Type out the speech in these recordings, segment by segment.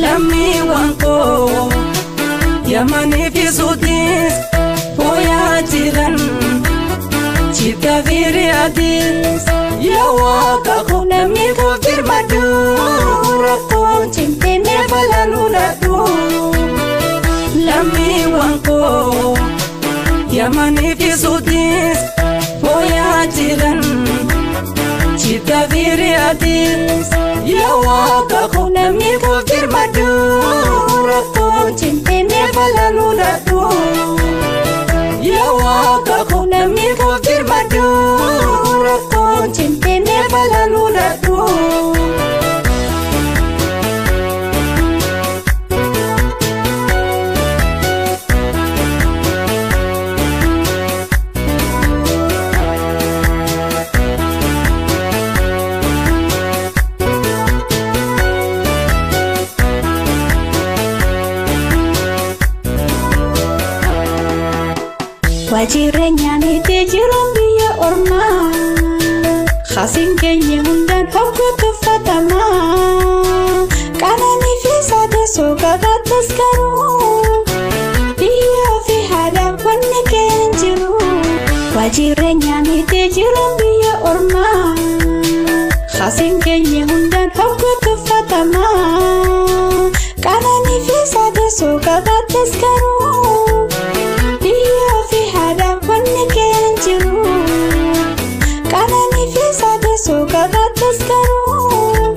Lammiiwwan koo Yamanii fi Suudiis booyaa jiran Jiddaa fi Riyaadis yaa Waaqa koo lammii koof birmadhu rakkoon cimtee mee balaa laadhu. Lammiiwwan koo Yamanii fi Suudiis booyaa jiran Jiddaa fi Riyaadis yaa Waaqa koo lammii koof birmadhu rakkoon cimtee mee balaa laadhu. Yaa Waaqa koo lammii koof birmadhu rakkoon cimtee mee balaa laadhu. Wajjireenya miti jiruun biyya ormaa Khasiin keenya hundaan hogguu tuffatamaa Qananii fi sadeessoo gabaattas garuu biyya ofii haadhaan wanni keenya jiru. Wajjireenya miti jiruun biyya ormaa Khasiin keenya hundaan hogguu tuffatamaa Qananii fi sadeessoo gabaattas garuu biyya ofii haadhaan wanni keenya jiru. Qananii fi sadeessoo gabaattas garuu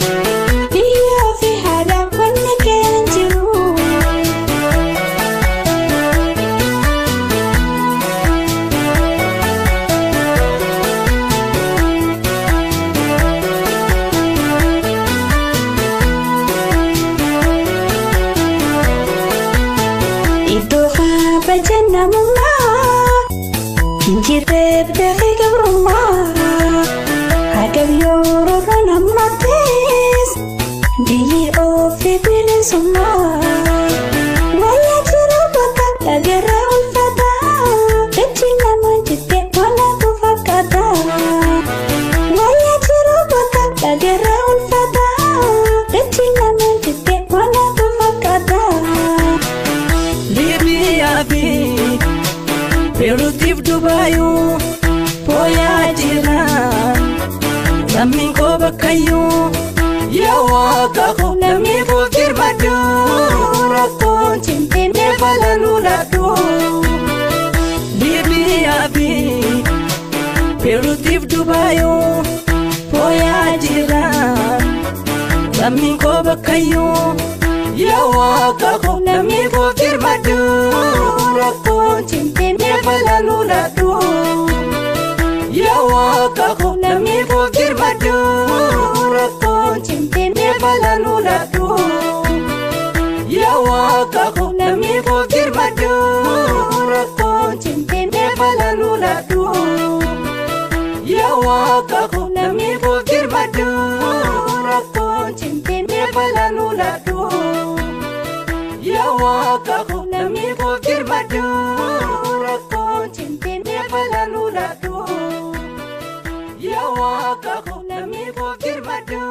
biyya ofii haadhaan wanni keenya jiru. Iddoo kabaja namummaa hinjirreef dafee gabrummaa hagam yeroo nammattis biyyi ofii bilisummaa wayyaa jiru bakka dhageerra ulfata dachii nama jettee walaatu fakkaata wayyaa jiru bakka dhageerra ulfata dachii nama jettee walaatu fakkaata. Liibiyaa fi Beeruutiif Dubaayuu booyaa jiran lammiin koo bakkayyuu yaa Waaqa koo lammii koof birmadhu rakkoon cimtee mee balaa laadhu. Liibiyaa fi Beeruutiif Dubaayuu booyaa jiran lammiin koo bakkayyuu yaa Waaqa koo lammii koof birmadhu rakkoon cimtee mee balaa laadhu. Yaa Waaqa koo lammii koof birmadhu rakkoon cimtee mee balaa laadhu. Yaa Waaqa koo lammii koof birmadhu rakkoon cimtee mee balaa laadhu. Yaa Waaqa koo lammii koof birmadhu rakkoon cimtee mee balaa laadhu. Yaa Waaqa koo lammii koof birmadhu rakkoon cimtee mee balaa laadhu. Yaa Waaqa koo lammii koof birmadhu